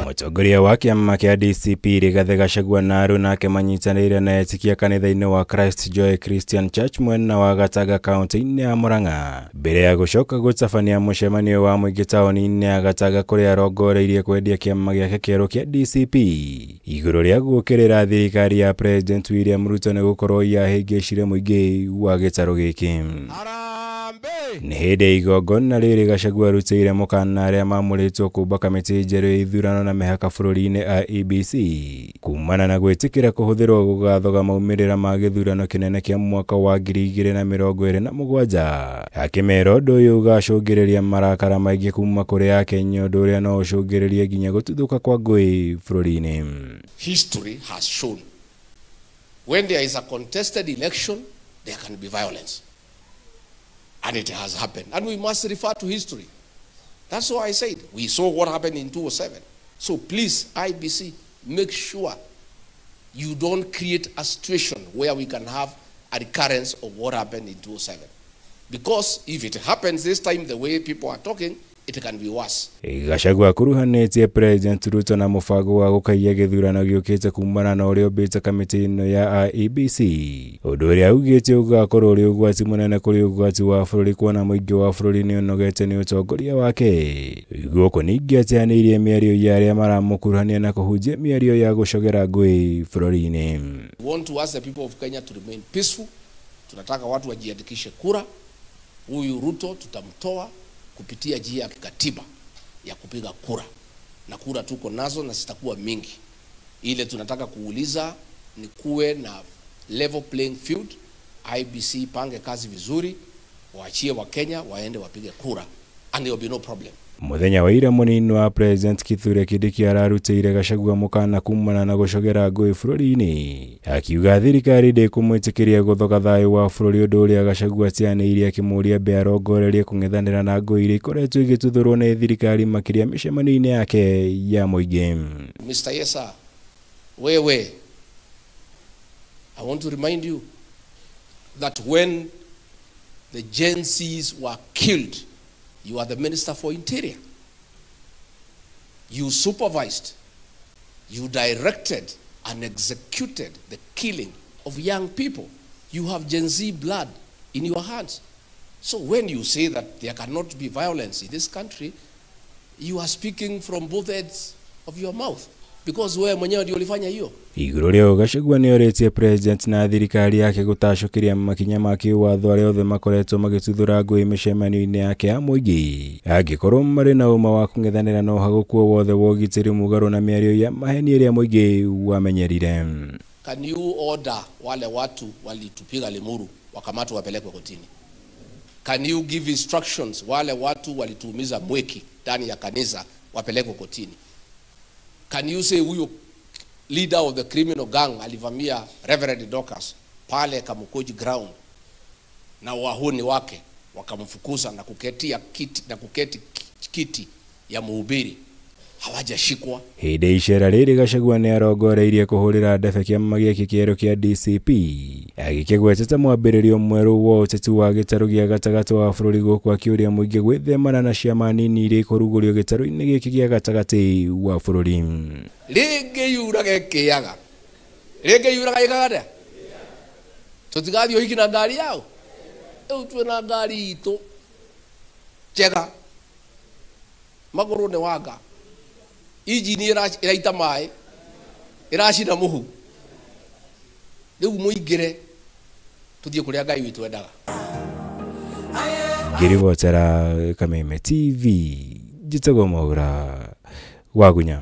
Mũtongoria wa kĩama kĩa DCP Rigathĩ Gachagua na aruna ake manyitanĩire na etĩkia kanitha-inĩ wa Christ Joy Christian Church mwena wa Gatanga kaunti-inĩ ya Murang'a mbere ya gũcoka gũtabania mũcemanio wa mũingĩ taũni-inĩ ya Gatanga kũrĩa arongoreirie kwendia kĩama gĩake kĩerũ kĩa DCP igũrũ rĩa gũũkĩrĩra thirikari ya President William Ruto nĩ gũkorwo yahĩngĩcire mũingĩ wa gĩtarũ gĩkĩ. Nĩ hĩndĩ igongona rĩrĩ Gachagua arutĩire mũkana arĩa mamũrĩtwo kũmba kamĩtĩ njerũ ya ithurano na mĩhaka bũrũri-inĩ IEBC kumana na gwĩtĩkĩra kũhũthĩrwo gũgathoga maumĩrĩra ma gĩthurano kĩnene kĩa mwaka wa 2027 akĩmera ũndũ ũyũ ũgacũngĩrĩria marakara maingĩ kuma kũrĩ Akenya ũndũ ũrĩa no ũcũngĩrĩrie nginya gũtuthũka kwa ngũĩ bũrũri-inĩ. History has shown when there is a contested election there can be violence. And it has happened. And we must refer to history. That's why I said we saw what happened in 2007. So please, IBC, make sure you don't create a situation where we can have a recurrence of what happened in 2007. Because if it happens this time the way people are talking, it can be worse. Gachagua akuruhanĩtie President Ruto na mũbango wa gũkaiya gĩthurano gĩũkĩte kumana na ũrĩa ũmbĩte kamĩtĩ ĩno ya IEBC ũndũ ũrĩa augĩte ũgakorwo ũrĩ ũgwati mũnene kũrĩ ũgwati wa bũrũri kuona mũingĩ wa bũrũri nĩ ũnogete nĩ ũtongoria wake. Gũkũ ningĩ ateanĩirie mĩario ya arĩa maramũkuruhania na kũhunjia mĩario ya gũcogera ngũĩ bũrũri-inĩ. We want to ask the people of Kenya to remain peaceful. Tunataka watu wajiandikishe kura. Huyu Ruto tutamtoa kupitia njia ya kikatiba ya kupiga kura, na kura tuko nazo na zitakuwa mingi. Ile tunataka kuuliza ni kuwe na level playing field. IBC pange kazi vizuri, waachie wa Kenya waende wapige kura and there will be no problem. Mũthenya wa ira mũnini wa President Kithure Kindiki ararutĩire Gachagua mũkana kumana na gũcogera ngũĩ bũrũri-inĩ akiuga thirikari ndĩkũmwĩtĩkĩria gũthoga thayũ wa bũrũri ũndũ ũrĩa Gachagua atianĩirie akĩmũũria mbe arongorerie kũng'ethanĩra na ngũĩ iria ikoretwo igĩtuthũrwo nĩ thirikari makĩria mĩcemanio-inĩ yake ya mũingĩ. Mr. Yesa, wewe, I want to remind you that when the Gen Zs were killed, you are the Minister for Interior. You supervised, you directed and executed the killing of young people. You have Gen Z blood in your hands. So when you say that there cannot be violence in this country, you are speaking from both ends of your mouth. Because wewe mwenyewe ndio ulifanya hiyo. Igũrũ rĩa Gachagua nĩ orĩtie President na thirikari yake gũtacũkĩria makinya ma kĩwatho arĩa othe makoretwo magĩtuthũra ngũĩ mĩcemanio-inĩ yake ya mũingĩ angĩkorwo marĩ na ũma wa kũng'ethanĩra na ũhagũku o wothe wa ũgitĩri mũgarũ na mĩario ya maheni ĩrĩa mũingĩ wamenyerire. Can you order wale watu walitupiga Limuru wakamatwe wapelekwe kotini? Can you give instructions wale watu walituumiza Mweki ndani ya kanisa wapelekwe kotini? Can you say huyo leader of the criminal gang alivamia Reverend Dorcas pale Kamukunji ground na wahuni wake wakamfukuza na kuketia kiti, na kuketi kiti ya mhubiri, hawajashikwa? Hĩndĩ icera rĩrĩ Gachagua nĩ arongoreirie kũhũrĩra ndebe kĩama gĩake kĩerũ kĩa DCP agĩkĩgweta ta mwambĩrĩrio mwerũ wa ũteti wa gĩtarũ gĩa gatagatĩ wa bũrũri gũkũ akĩũria mũingĩ gwĩthemana na ciama nini iria ikũrugũrio gĩtarũ-inĩ gĩkĩ gĩa gatagatĩ wa bũrũri. Rĩngĩ yuraga ĩkĩaga, rĩngĩ yuraga ĩkaga atĩa? Tũtigathiĩ ũhiki na ngari yao? Rĩu twĩna ngari itũ njega, magũrũ nĩ wanga, injini ĩraita maĩ, ĩracina mũhu. Rĩu mũingĩre tũthiĩ kũrĩa Ngai witũ endaga. Ngĩribotera Kameme TV, njĩtagwo Mwaura Wagunya.